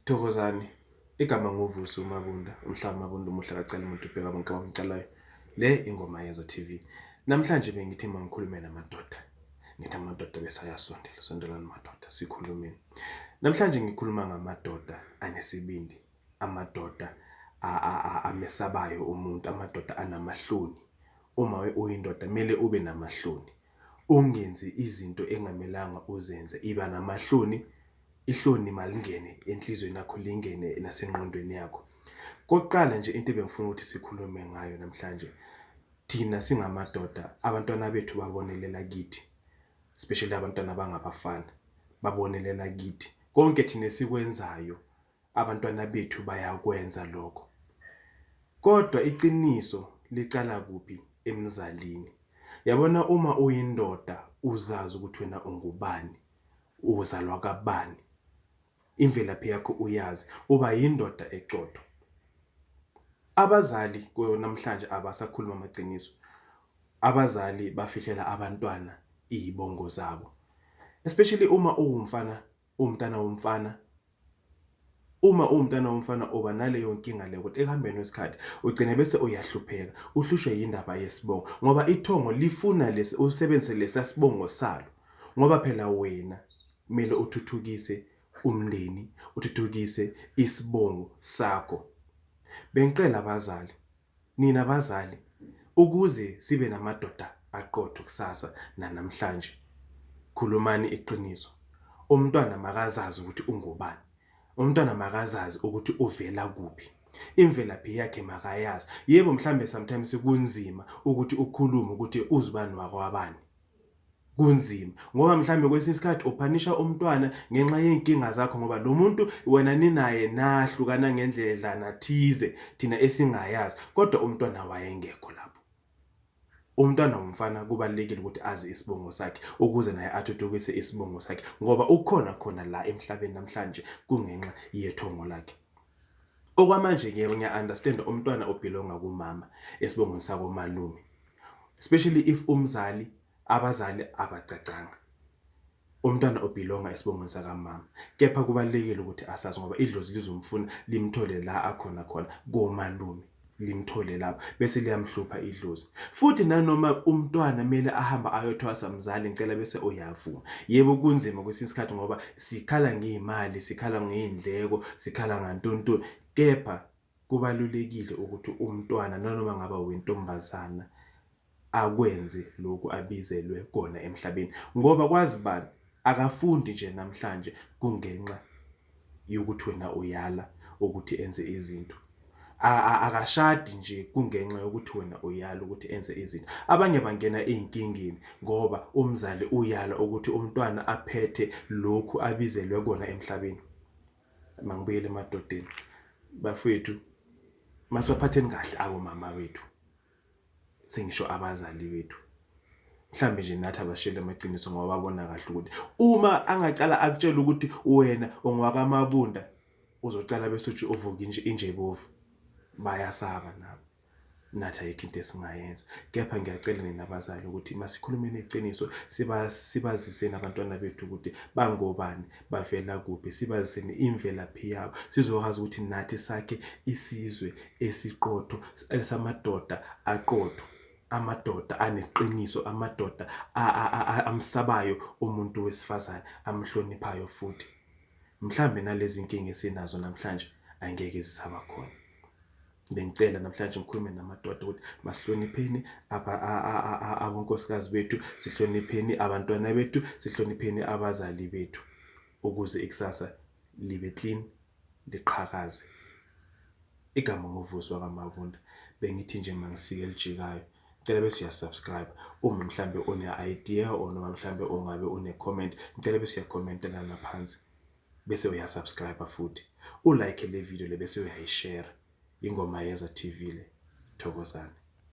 Thokozani, igama nguVusi uMabunda, umhlaba Mabunda umuhle akacela umuntu ubheka bonke abamcelayo. Le ingoma yezo TV. Namhlanje bengithi mangikhulume namadoda. Ngithi amadoda bese ayasondela, sondelani madoda sikhulumeni. Namhlanje ngikhuluma ngamadoda anesibindi, amadoda amesabayo umuntu, amadoda anamahloni. Uma uyindoda kumele ube namahloni. Ungenzi izinto engamelanga uzenze, iba namahloni. Ihloni malingene enhliziyweni yakho lingene nasengqondweni yakho. Kokuqala nje into ebengifuna ukuthi sikhulume ngayo namhlanje, thina singamadoda abantwana bethu babonelela kithi, especially abantwana abangabafana babonelela kithi. Konke thina esikwenzayo abantwana bethu bayakwenza lokho. Kodwa iqiniso licala kuphi? Emzalini. Yabona uma uyindoda uzazi ukuthi wena ungubani. Uzalwa kabani, imvelaphi yakho uyazi, uba yindoda eqotho. Abazali namhlanje abasakhulumi amaqiniso. Abazali bafihlela abantwana iy'bongo zabo, especially uma uwumfana, uwumntana womfana. Uma uwumntana womfana uba naleyo nkinga leyo ukuthi ekuhambeni kwesikhathi ugcine bese uyahlupheka, uhlushwe yindaba yesibongo ngoba ithongo lifuna lesi usebenzise lesa sibongo salo ngoba phela wena kumele uthuthukise umndeni, uthuthukise isibongo sakho. Bengicela abazali Nina bazali, ukuze sibe namadoda aqotho kusasa nanamhlanje, khulumani iqiniso. Umntwana makazazi ukuthi ungubani. Umntwana makazazi ukuthi uvela kuphi. Imvelaphi yakhe makayazi. Yebo mhlambe sometimes kunzima ukuthi ukhulume ukuthi uzibani wakwabani. Kunzima ngoba mhlambe kwesinye isikhathi uphanisha umntwana ngenxa yey'nkinga zakho ngoba lo muntu wena ninaye nahlukana ngendledlana thize thina esingayazi kodwa umntwana wayengekho lapho. Umntwana womfana kubalulekile ukuthi azi isibongo sakhe ukuze naye athuthukise isibongo sakhe ngoba ukhona khona la emhlabeni namhlanje kungenxa yethongo lakhe. Okwamanje ke ngiya-understand umntwana obhilonga kumama esibongweni sakomalume especially if umzali abazali abacacanga. Umntwana obhilonga esibongweni sakamama kepha kubalulekile ukuthi asazi ngoba idlozi lizomfuna limthole la akhona khona komalume limthole lapho bese liyamhlupha idlozi. Futhi nanoma umntwana kumele ahambe ayothwasa mzali ngicela bese uyavuma. Yebo kunzima kwesinye isikhathi ngoba sikhala ngey'mali, sikhala ngey'ndleko, sikhala ngantontoni kepha kubalulekile ukuthi umntwana nanoma ngaba wentombazana akwenze lokhu abizelwe kona emhlabeni ngoba kwazi bani akafundi nje namhlanje kungenxa yokuthi wena uyala ukuthi enze izinto. Akashadi nje kungenxa yokuthi wena uyala ukuthi enze izinto. Abanye bangena ey'nkingeni ngoba umzali uyala ukuthi umntwana aphethe lokhu abizelwe kona emhlabeni. Mangibuyele emadodeni, bafwethu masibaphatheni kahle abomama bethu. Sengisho abazali bethu. Mhlambe nje nathi abasitsheli amaqiniso ngoba babona kahle ukuthi uma angacala akutshele ukuthi wena ungowakaMabunda uzocala bese uthi uvuka injebovu. Bayasaba nabo. Nathi ayikho into esingayenza. Kepha ngiyacela nina bazali ukuthi masikhulumeni iqiniso sibaziseni abantwana bethu ukuthi bangobani, bavela kuphi, sibaziseni imvelaphi yabo. Sizokwazi ukuthi nathi sakhe isizwe esiqotho samadoda aqotho. Amadoda aneqiniso, amadoda amsabayo umuntu wesifazane, amhloniphayo futhi. Mhlambe nalezi nkinga esinazo namhlanje angeke zisaba khona. Bengicela namhlanje ngikhulume namadoda ukuthi masihlonipheni abonkosikazi bethu, sihlonipheni abantwana bethu, sihlonipheni abazali bethu ukuze ikusasa libe clean liqhakaze. Igama nguVusi wakaMabunda. Bengithi nje mangisike elijikayo. Ngicela bese uya-subscribe uma mhlambe une-idea or noma mhlambe ungabe une-comment, ngicela bese uya-comment-a lana phansi bese uya-subscribe futhi. U-like le video le bese uyayi-share. Ingoma Yeza TV le. Thokozani.